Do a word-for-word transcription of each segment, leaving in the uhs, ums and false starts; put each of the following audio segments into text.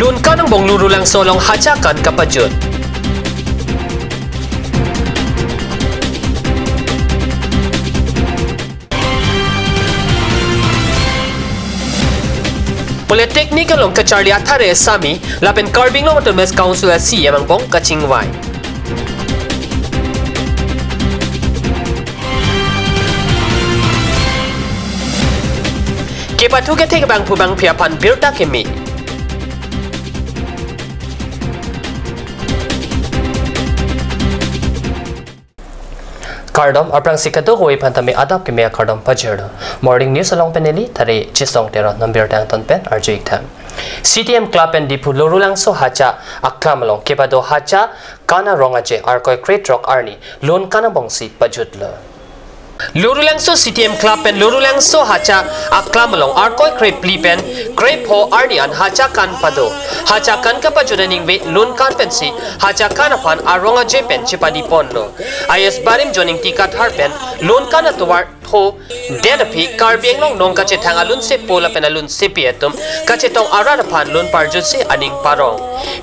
Lun kan angbong Lurulangso along hacha kan kapajut. Polytechnic along kacharli athare asami lapen Karbi Anglong Autonomous Council a-C E M angbong kachingvai. Kepathu kethek abangphu bangphi aphan birta keme. Kardom, aphrangsi kadokave aphan tame adap keme akardom pajirlo. Morning News along pen neli Thare Chisong Teron, non birta angton pen arju-ik tha. C T M Club pen Diphu Lurulangso hacha aklam along kepado hacha kan arong aje arkoi krethrok arni lun kan angbongsi pajutlo. Lurulangso C T M Club pen Lurulangso hacha aklam along arkoi krephli pen krepho arni an hacha kan pado. Hacha kan kapajut aningve lun kan pensi hacha kan aphan arong aje pen chepadi ponlo. I S Barim Joning Tikathar pen lun kan atovar tho det aphi Karbi Anglong nong kachethang alunsepo lapen alunsepi atum kachetong arat aphan lun parjutsi aning parong.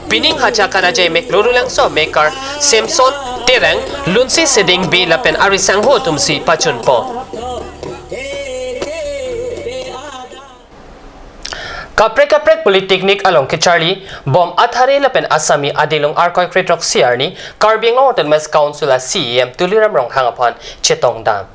Pining hacha kan ajai mek Lurulangso mekar Samson Terang lunsi sedeng be lapen ari sangho atumsi pachunpo. Kaprek kaprek Polytechnic along kecharli bom athare lapen asami adilung arkoi krephroksi arni Karbi Anglong Autonomous Council a-C E M Tuliram Ronghang aphan chetongdam.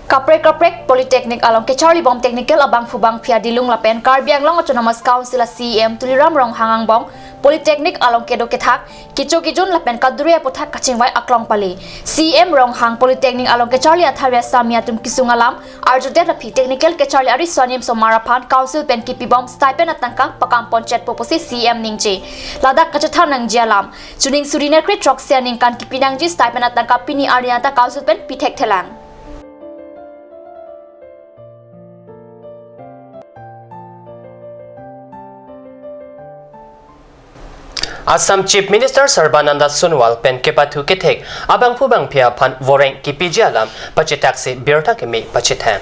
Kaprek kaprek Polytechnic along kecharli bom technical abangphu bangphi adilung lapen Karbi Anglong Autonomous Council a-C E M Tuliram Ronghang angbong Polytechnic along kedo kethak, kecho kejun lapen kadure aputhak kachingvai aklong pale. C E M Ronghang Polytechnic along kecharli athare asami atum kesung alam arjudet aphi technical kecharli ariso anim osomar aphan Council pen kepibom stipend atangka pakam ponchetpo pusi C E M ningje. Ladak kachethan nangji alam, chuning suri nerkre throksi aningkan kepi nangji stipend atangka pini arni anta Council pen pi thekthelang. Assam Chief Minister Sarbananda Sonowal pen kepathu kethek abangphu bangphi aphan voreng kepiji alam pachetaksi birta keme pachethang.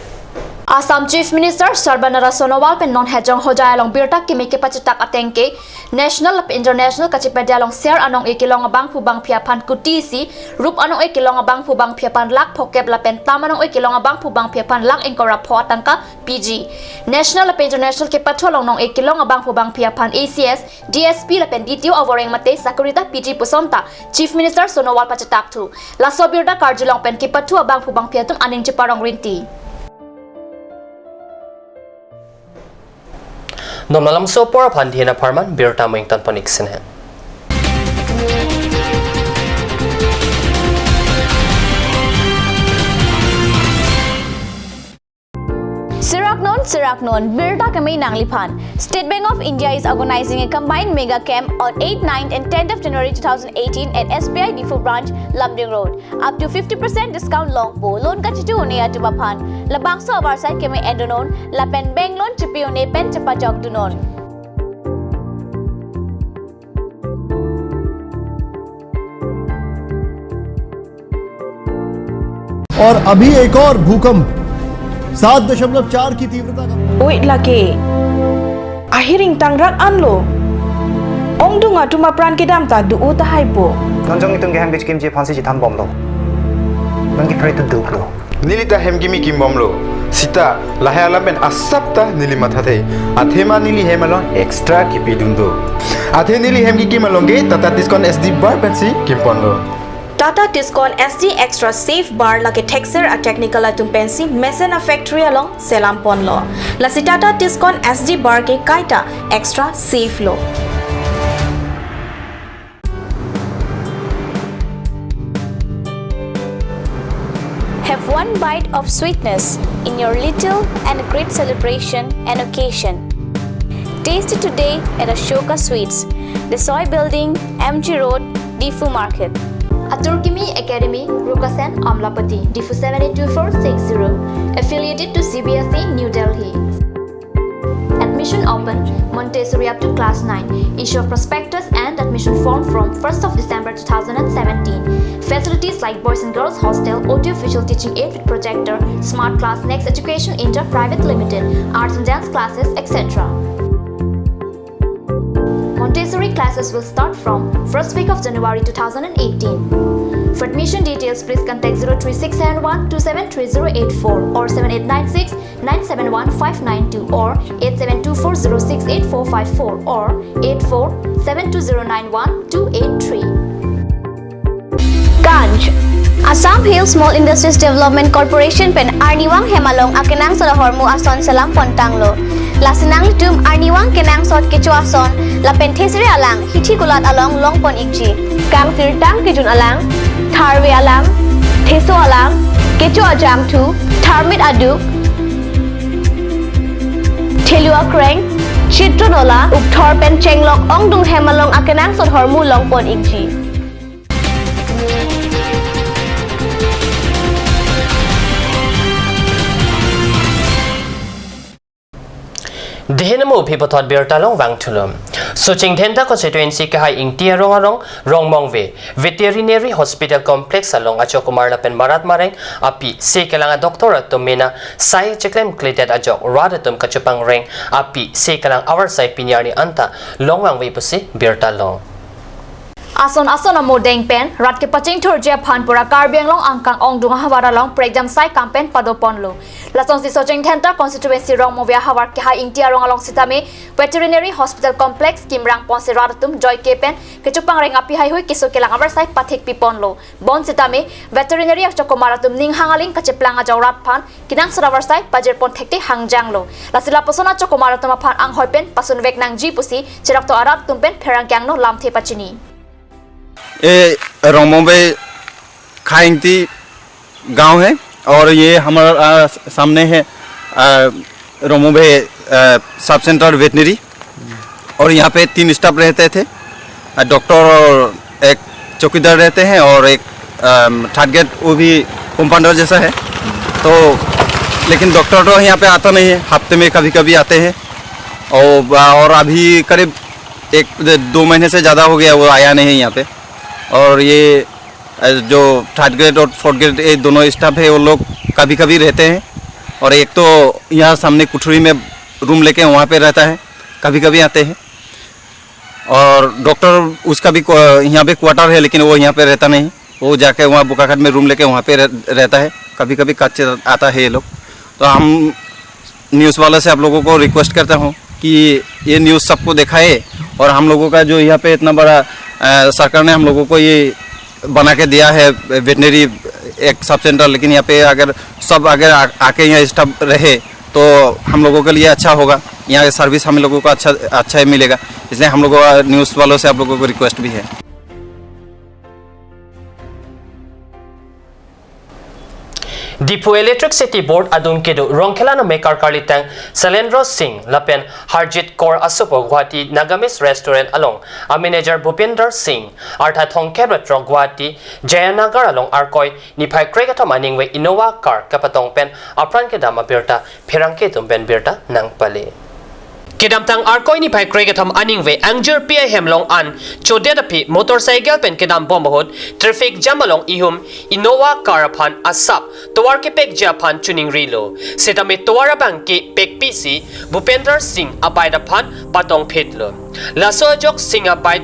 Assam Chief Minister Sarbananda Sonowal pen non Hejong Hojai along birta keme kepachetak ateng ke National lapen International kachepade along ser anong-e kelong abangphu bangphi aphan kuti isi, rup anong-e kelong abangphu bangphi aphan lakh phokep lapen tam anong-e kelong abangphu bangphi aphan lakh ingkoi ra pho atangka piji. National lapen International kepathu along nong-e kelong abangphu bangphi aphan A C S, D S P lapen D T O avoreng mate sakori ta piji puson ta Chief Minister Sonowal pachetakthu. Laso birta karjulong pen kepathu abangphu bangphi atum aning cheparong rinti. Non malomso apor aphan dina pharman birta mo ingtonpon-ik sene. Serak non, serak non, birta keme nangliphan. State Bank of India is organizing a combined mega camp on eighth, ninth and tenth of January two thousand eighteen at S B I Diphu branch, Lumding Road. Up to fifty percent discount longpo, loan kachetu un-e atum aphan. Labangso avarsai keme endonon, lapen bank loan chepi un-e pen chepajokdunon. और अभी एक और भूकंप सात दशमलव चार की तीव्रता का। Oi lake. Ahiring tangrak anlo. Ongdung atum apran kedam ta do-o tahaipo. Non jong itum kehem kechekimji aphansi chethanbomlo. Non kepre tu duklo. Neli ta hem kimi kimbomlo. Sita, lahai alam pen asap ta neli mathathe. Athema neli hem along extra kipidun do. Athe neli hem kikim along ke Tata Tiscon S D bar pensi kimponlo. Tata Tiscon S D Extra Safe Bar lake thekser a-technical atum pensi mesen a-factory along selam ponlo. Lasi Tata Tiscon S D Bar ke kaita extra safe lo. Have one bite of sweetness in your little and great celebration and occasion. Taste it today at Ashoka Sweets, Desoi Building, M G Road, Diphu Market. Atur Kimi Academy, Rukasen, Amlapatty, Diphu seven eight two four six zero. Affiliated to C B S E, New Delhi. Admission open, Montessori up to class nine. Issue of prospectus and admission form from first of December two thousand and seventeen. Facilities like boys and girls hostel, audio visual teaching aid with projector, smart class, Next Education India Private Limited, arts and dance classes, et cetera. Montessori classes will start from first week of January two thousand and eighteen. For admission details, please contact zero three six seven one two seven three zero eight four or seven eight nine six nine seven one five nine two or eight seven two four zero six eight four five four or eight four seven two zero nine one two eight three. Ganj. Assam Hill Small Industries Development Corporation pen arnivang hem along akenangsot ahormu ason selam pontanglo. Lasi nanglitum arnivang kenangsot kecho ason lapen thesere alang hithi kulat along longpon ikji. Kangsirtang kejun alang, tharve alang, theso alang, kecho ajangthu, tharmit aduk, thelu akreng, chitron ola, ukthor pen chenglok ongdung hem along akenangsot ahormu longpon ikji. Dehin mo phi puthot birta along vangthulo. Socheng Dhenta constituency kehai Ingti arong arong Rongmongve Veterinary Hospital Complex along achokomar lapen marat mareng api se kelang a-doctor atum mena sai cheklemkledet ajok rat atum kachopangreng api se kelang avarsai pini arni anta longvangve pusi birta long. Ason ason amodeng pen rat kepachingthurji aphan pura Karbi Anglong angkang ongdung ahavar along prekjam sai kam pen padoponlo. Lasonsi Socheng Dhenta constituency Rongmongve ahavar kehai Ingti arong along sitame Veterinary Hospital Complex kimrang ponsi rat atum joike pen kechopangreng api heihui keso kelang avarsai pathik piponlo. Bonsitame veterinary achokomar atum ninghang aling kacheplang ajok rat aphan kenangsot avarsai pajirpon thekte hangjanglo. Lasi lapuson achokomar atum aphan anghoi pen pasunvek nangji pusi cheroktok arat atum pen pherangke angno lamthe pachini. ये रोंगमोंग वे खाइंगती गांव है और ये हमारा आ, सामने है आ, रोंगमोंग वे आ, सब सेंटर वेटनरी और यहाँ पे तीन स्टाफ रहते थे, आ, डॉक्टर और एक चौकीदार रहते हैं और एक अम, थर्ड ग्रेड वो भी कंपाउंडर जैसा है। तो लेकिन डॉक्टर तो यहाँ पे आता नहीं है, हफ्ते में कभी कभी आते हैं। और और अभी करीब एक दो महीने से ज़्यादा हो गया, वो आया नहीं है यहाँ पे। और ये अ, जो थर्ड ग्रेड और फोर्थ ग्रेड, ये दोनों स्टाफ है, वो लोग कभी कभी रहते हैं। और एक तो यहाँ सामने कुठरी में रूम लेके वहाँ पे रहता है, कभी कभी आते हैं। और डॉक्टर उसका भी क्वा- यहाँ पे क्वार्टर है, लेकिन वो यहाँ पे रहता नहीं, वो जाके वहाँ बोकाखाट में रूम लेके वहाँ पे रह, रहता है। कभी कभी कच्चे आता है ये लोग। तो हम न्यूज़ वालों से आप लोगों को रिक्वेस्ट करता हूँ कि ये न्यूज़ सबको दिखाए। और हम लोगों का जो यहाँ पे इतना बड़ा अ, सरकार ने हम लोगों को ये बना के दिया है वेटनरी एक सब सेंटर, लेकिन यहाँ पे अगर सब अगर आ, आके यहाँ स्टाफ रहे तो हम लोगों के लिए अच्छा होगा। यहाँ की सर्विस हम लोगों को अच्छा अच्छा ही मिलेगा। इसलिए हम लोगों का न्यूज़ वालों से आप लोगों को रिक्वेस्ट भी है। Diphu Electricity Board adung kedo Rongkhela no mekar karlitang Sailendra Singh lapen Harjit Kaur asopo Guwahati Nagamese Restaurant along a manager Bhupender Singh artha thomkep ra throk Guwahati Jayanagar along Arkoi niphai krekethom aningve Innova car kapatong pen apran kedam abirta pherangke atum pen birta nangpale. Kedamtang Arkoi niphai krekethom aningve angjirpi ahem along an chodet aphi motorcycle pen kedam bom ahut traffic jam along ihum Innova car aphan asap tovar kepekji aphan choningrilo. Setame tovar abang kepekpisi Bhupender Singh a bike aphan patongphitlo. Laso ajok Singh a bike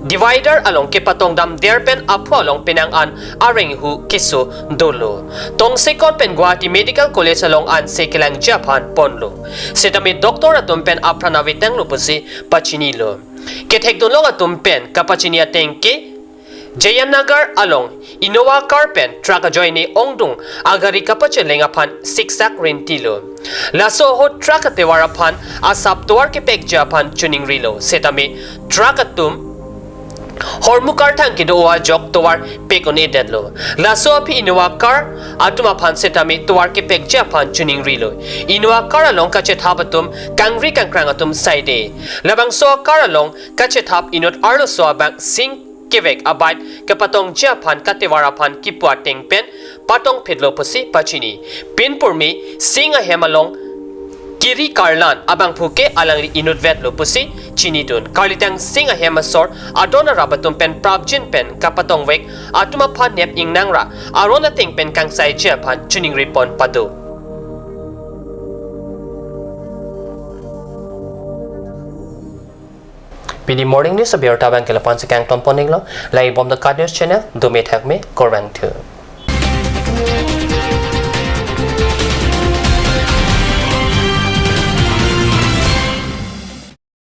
divider along kepatong damder pen aphu along penang an areng hu keso dolo. Tongsekot pen Guwahati Medical College along anse kelangji aphan ponlo. Setame doctor atum pen apran avetanglo pusi pachinilo. Kethekdunlong atum pen kapachini ateng ke Jayanagar along Innova car pen truck ajoine ongdung agari kapacheleng aphan siksak rintilo. Laso ahut truck atovar aphan asap tovar kepekji aphan choningrilo. Setame truck atum hormu karthang kedo ajok tovar pek un-edetlo. Laso aphi Innova car atum aphan setame tovar kepekji aphan choningrilo. Innova car along kachethap atum kangri kangkrang atum saide. Labangso car along kachethap inut arloso abang Singh kevek a bike kepatongji aphan katovar aphan kipu ateng pen patongphitlo pusi pachini. Pinpurmi Singh ahem along kiri karlan abangphu ke alangli inutvetlo pusi chinidun. Karlitang Singh ahem asor adon arap atum pen prapjin pen kapatongvek atum aphan nep ingnang ra aron ateng pen kangsaiji aphan choningripon pado. Pini morning news abirta abang ke lapu-an si kangton pon iklo. Langdun bom The Cut News channel, dome thakme, kurvangthu.